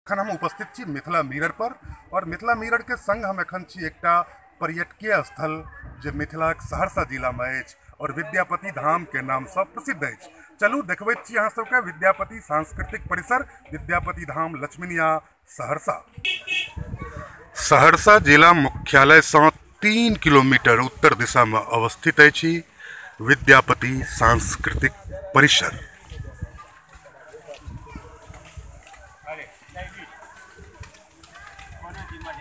एखन हम उपस्थित छी मिथिला मिरर पर और मिथिला मिरर के संग हम एखन छी एकटा पर्यटकीय स्थल जे मिथिलाक सहरसा जिला में अछि और विद्यापति धाम के नाम से प्रसिद्ध अछि। चलू देखबैत छी अहाँ सबके विद्यापति सांस्कृतिक परिसर, विद्यापति धाम, लछमिनिया, सहरसा। सहरसा जिला मुख्यालय से 3 किलोमीटर उत्तर दिशा में अवस्थित अछि विद्यापति सांस्कृतिक परिसर।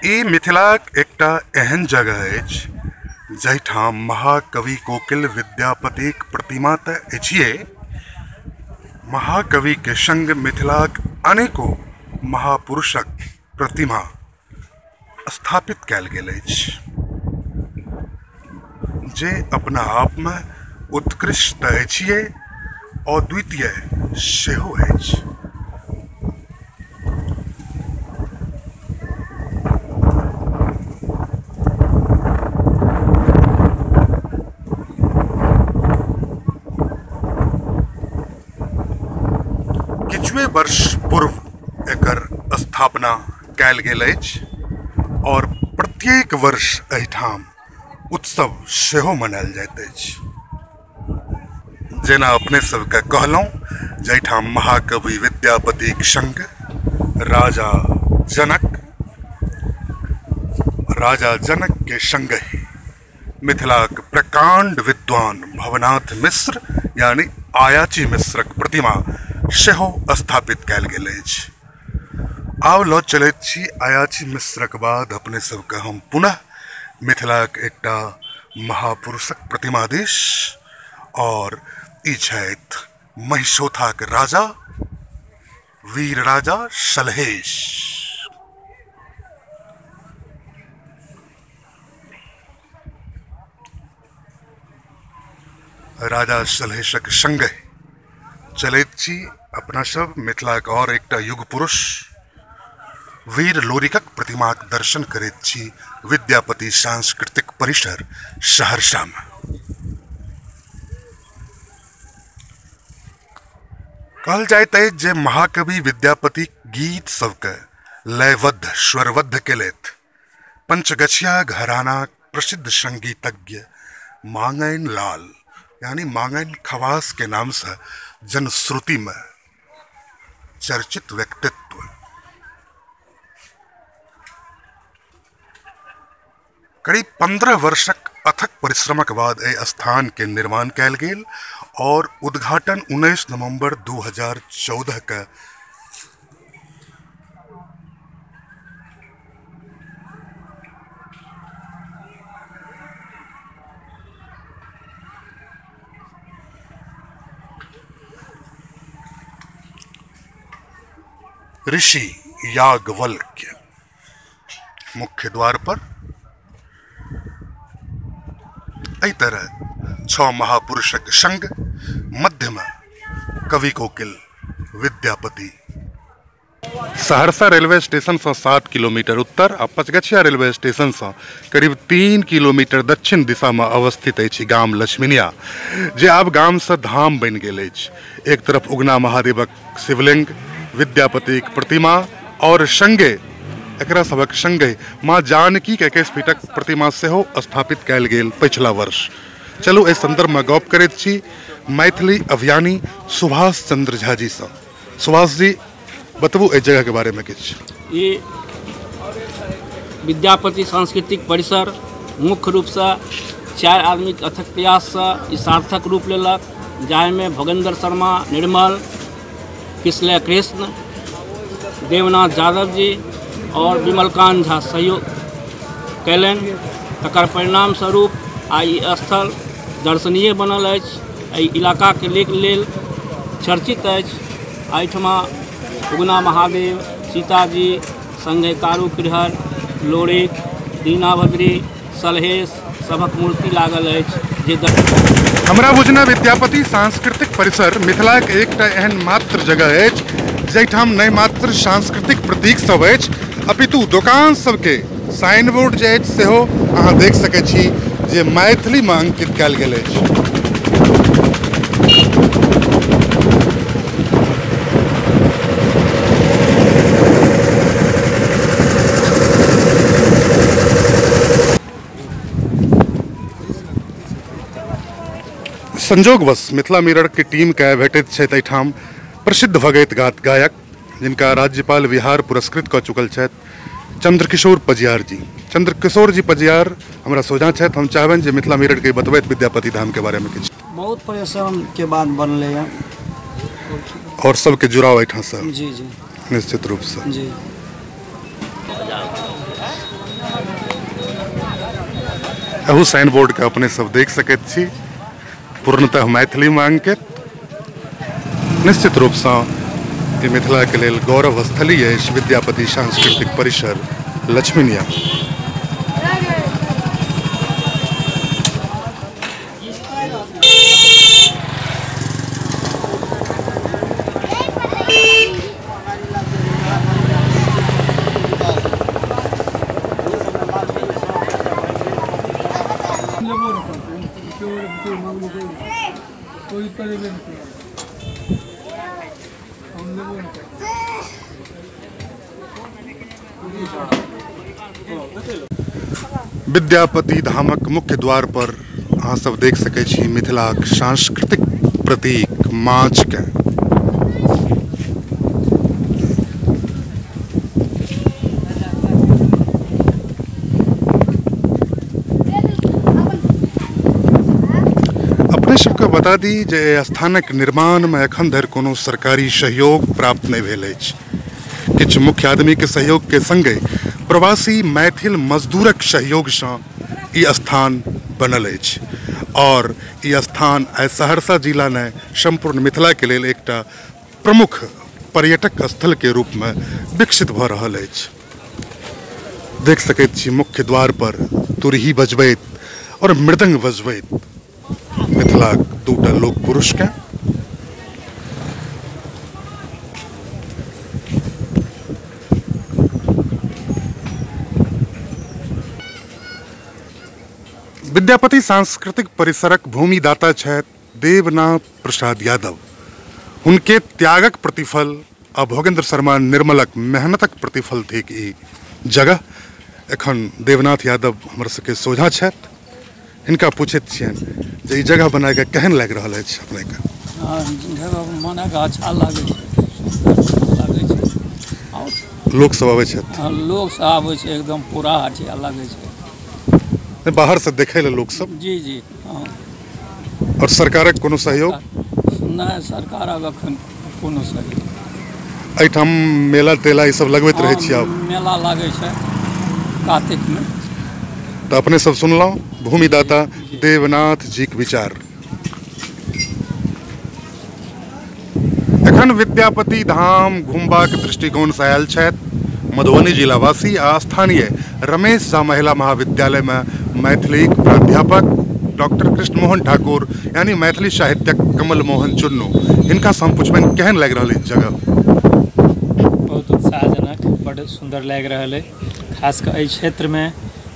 ई मिथिलाक एकटा एहन जगह अछि जाहिठाम महाकवि कोकिल विद्यापतिक प्रतिमा तऽ अछिए, महाकवि के संग मिथिलाक अनेको महापुरुषक प्रतिमा स्थापित कयल गेल अछि, जे अपना आप में उत्कृष्ट अछिए, अद्वितीय सेहो अछि। किछुए वर्ष पूर्व एकर स्थापना कयल गेल अछि और प्रत्येक वर्ष एहिठाम उत्सव सेहो मनायल जाइत अछि। जेना अपने सबके कहलहुँ, जाहिठाम महाकवि विद्यापतिक संग राजा जनक के संगहि मिथिलाक प्रकांड विद्वान भवनाथ मिश्र यानी आयाची मिश्रक प्रतिमा सेहो स्थापित कयल गेल अछि। आब लऽ चलैत छी आयाची मिश्रक बाद अपने सबके हम पुनः मिथिलाक एकटा महापुरुषक प्रतिमा दिस, और ई छथि महिषोथाक राजा वीर राजा सलहेश। राजा सलहेशक संगे चलैत छी अपना सब मिथिलाक और एकटा युग पुरुष वीर लोरिकक प्रतिमाक दर्शन करैत छी विद्यापति सांस्कृतिक परिसर सहरसा में। कहल जाइत अछि जे महाकवि विद्यापति गीत सबके लयबद्ध स्वरबद्ध केलथि। पंचगछिया घरानाक प्रसिद्ध संगीतज्ञ मांगैन लाल यानी मांगैन खवास के नाम से जनश्रुति में चर्चित व्यक्तित्व। करीब 15 वर्षक अथक परिश्रमक बाद एहि स्थान के निर्माण कयल गेल और उद्घाटन 19 नवंबर 2014 के ऋषि याज्ञवल्क्य मुख्य द्वार पर एहि तरह 6 महापुरुषक संग मध्य में कवि कोकिल विद्यापति। सहरसा रेलवे स्टेशन से 7 किलोमीटर उत्तर आ पचगछिया रेलवे स्टेशन से करीब 3 किलोमीटर दक्षिण दिशा में अवस्थित अछि गाम लछमिनिया, जे आब गाम से धाम बनि गेल अछि। एक तरफ उगना महादेवक शिवलिंग, विद्यापतिक प्रतिमा और संगे एकरा सबक संगे माँ जानकी के 21 फीटक प्रतिमा सेहो स्थापित कयल गेल पछिला वर्ष। चलू एहि संदर्भ में गप करैत छी मैथिली अभियानी सुभाष चंद्र झा जी से। सुभाष जी, बतबू एहि जगह के बारे में किछु। ये विद्यापति सांस्कृतिक परिसर मुख्य रूपसँ 4 आदमीके अथक प्रयाससँ ई सार्थक रूप लेलक, जाहिमे भोगेन्द्र शर्मा निर्मल, किसलय कृष्ण, देवनाथ यादव जी और विमलकांत झा सहयोग कयलनि। तकर परिणाम स्वरूप आइ ई स्थल दर्शनीय बनल अछि, एहि इलाकाके लेल चर्चित अछि। एहिठमा उगना महादेव, सीताजी, संगे कारू कृहर, लोरिक, दीनाभद्री, सलहेश सभक मूर्ति लागल अछि। जे हमरा बुझना विद्यापति सांस्कृतिक परिसर मिथिलाक एकटा एहन मात्र जगह अछि जाहिठाम नहि मात्र सांस्कृतिक प्रतीक सब अछि, अपितु दोकान सबके साइन बोर्ड जे अछि सेहो अहाँ देख सकै छी जे मैथिलीमे अंकित कयल गेल अछि। संजोगवश मिथिला मिरर के टीम के भेटैत छथि एहिठाम प्रसिद्ध भगैत गायक जिनका राज्यपाल बिहार पुरस्कृत कऽ चुकल छथि चंद्रकिशोर पजियार जी। चंद्रकिशोर जी पजियार हमरा सोझाँ छथि। हम चाहबनि जे मिथिला मिरर के बतबैत विद्यापति धाम के बारे में किछु। बहुत परिश्रम के बाद बनलै है और सबके जुड़ाव एहिठाम से। जी जी, निश्चित रूप से जी। एहू साइन बोर्ड के अपने सब देख सकैत छी, पूर्णतः मैथिली में अंकित। निश्चित रूपसँ ई मिथिला के लेल गौरव स्थली अछि विद्यापति सांस्कृतिक परिसर लक्ष्मीनिया। विद्यापति धामक मुख्य द्वार पर अहाँ सब देख सकै छी मिथिलाक सांस्कृतिक प्रतीक माछ के। अपने सबके बता दी जे स्थानक निर्माण में एखन धरि कोनो सरकारी सहयोग प्राप्त नहीं भेल अछि। किछु मुख्य आदमी के सहयोग के संगे प्रवासी मैथिल मजदूरक सहयोगसँ ई स्थान बनल अछि और ई स्थान आइ सहरसा जिला ने सम्पूर्ण मिथिला के लेल एकटा प्रमुख पर्यटक स्थल के रूप में विकसित भऽ रहल अछि। देख सकैत छी मुख्य द्वार पर तुरही बजबैत और मृदंग बजबैत मिथिलाक दूटा लोक पुरुष के। विद्यापति सांस्कृतिक परिसरक भूमिदाता छथि देवनाथ प्रसाद यादव। हुनके त्यागक प्रतिफल आ भोगेंद्र शर्मा निर्मलक मेहनतक प्रतिफल थिक ई जगह। एखन देवनाथ यादव हमर सबके सोझाँ छथि। हिनका पूछैत छियनि जे ई जगह बनाके केहन लागि रहल अछि अपनेके? जगह बनाके अच्छा लागै छै, लागै छै। और लोक सब आबै छथि? लोक सब आबै छै, एकदम पूरा अच्छा लागै छै। बाहर से देखै लए लोक सब? जी जी हाँ। और सरकारक कोनो सहयोग? नहि, सरकारक अखन कोनो सहयोग। एहिठाम मेला तेला ई सब लगबैत रहै छी आब? मेला लागै छै कार्तिकमे। तऽ अपने सब सुनलहुँ भूमिदाता देवनाथ जीक विचार। एखन विद्यापति धाम घुमबाक दृष्टिकोणसँ आयल छथि मधुबनी जिलावासी आ स्थानीय रमेश झा महिला महाविद्यालय में मैथिलीक प्राध्यापक डॉक्टर कृष्ण मोहन ठाकुर यानी मैथिली साहित्यक कमल मोहन चुन्नू। हिनका से हम पूछबनि केहन लागि रहल अछि जगह? बहुत उत्साहजनक, बड़ सुन्दर लागि रहल है। खास कऽ एहि क्षेत्रमे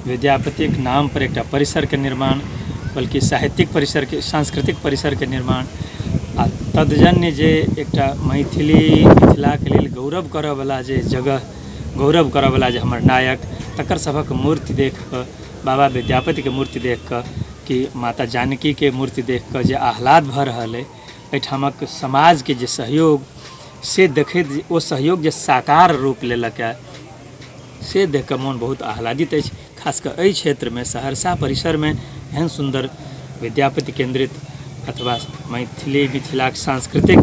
विद्यापतिक नाम पर एकटा परिसरके निर्माण, बल्कि साहित्यिक परिसरके, सांस्कृतिक परिसरके निर्माण आ तदजन्य जे एकटा मैथिली मिथिलाके लेल गौरव करऽवला जे जगह, गौरव करऽवला जे हमर नायक, तकर सभक मूर्ति देख कऽ, बाबा विद्यापतिके मूर्ति देख कऽ कि माता जानकीके मूर्ति देख कऽ जे आह्लाद भऽ रहल अइ, एहिठामक समाजके जे सहयोग से देखैत, ओ सहयोग जे साकार रूप लेलक है से देख कऽ मोन बहुत आह्लादित अछि। खास कऽ एहि क्षेत्रमे सहरसा परिसरमे एहन सुन्दर विद्यापति केन्द्रित अथवा मैथिली मिथिलाक सांस्कृतिक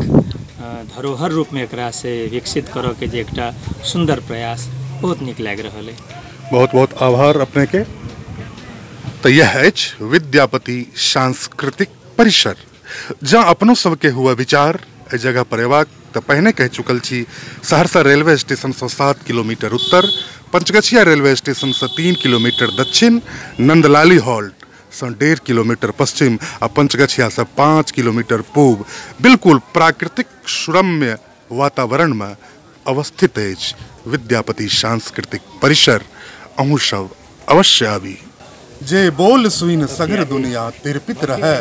धरोहर रूपमे एकरा से विकसित करऽके जे एकटा सुन्दर प्रयास बहुत नीक लागि रहल अइ। बहुत बहुत आभार अपने के। तो यह अछि विद्यापति सांस्कृतिक परिसर। जँ अपनो सबके हुआ विचार एहि जगह पर अयबाक तऽ पहिने कहि चुकल छी सहरसा रेलवे स्टेशनसँ 7 किलोमीटर उत्तर, पंचगछिया रेलवे स्टेशनसँ 3 किलोमीटर दक्षिण, नंदलाली हॉल्ट सँ 1.5 किलोमीटर पश्चिम आ पंचगछियासँ 5 किलोमीटर पूब बिल्कुल प्राकृतिक सुरम्य वातावरणमे अवस्थित अछि विद्यापति सांस्कृतिक परिसर। अहूँ सब अवश्य आबी। जे बोल सुन सगर दुनिया तिरपित रहे,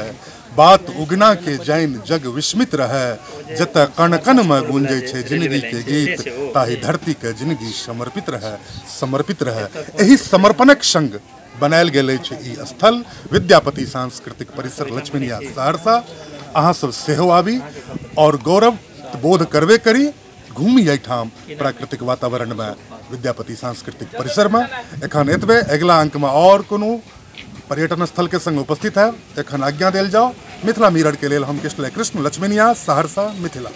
बात उगना के जैन जग विस्मित रहे, जतऽ कण कण में गूंजै छै जिंदगी के गीत, ताहि धरती के जिंदगी समर्पित रहे, समर्पित रहे। एहि समर्पणक संग बनायल गेल अछि ई स्थल विद्यापति सांस्कृतिक परिसर लछमिनिया सहरसा। अहाँ सब सेहो आबी और गौरव बोध करबे करी, घूमी एहिठाम प्राकृतिक वातावरण में विद्यापति सांस्कृतिक परिसर में। एखन एतबे, अगिला अंक में और कोनो पर्यटन स्थल के संग उपस्थित है। एखन आज्ञा देल जाओ। मिथिला मिरर के लेल हम कृष्ण कृष्ण, लक्ष्मीनिया, सहरसा, मिथिला।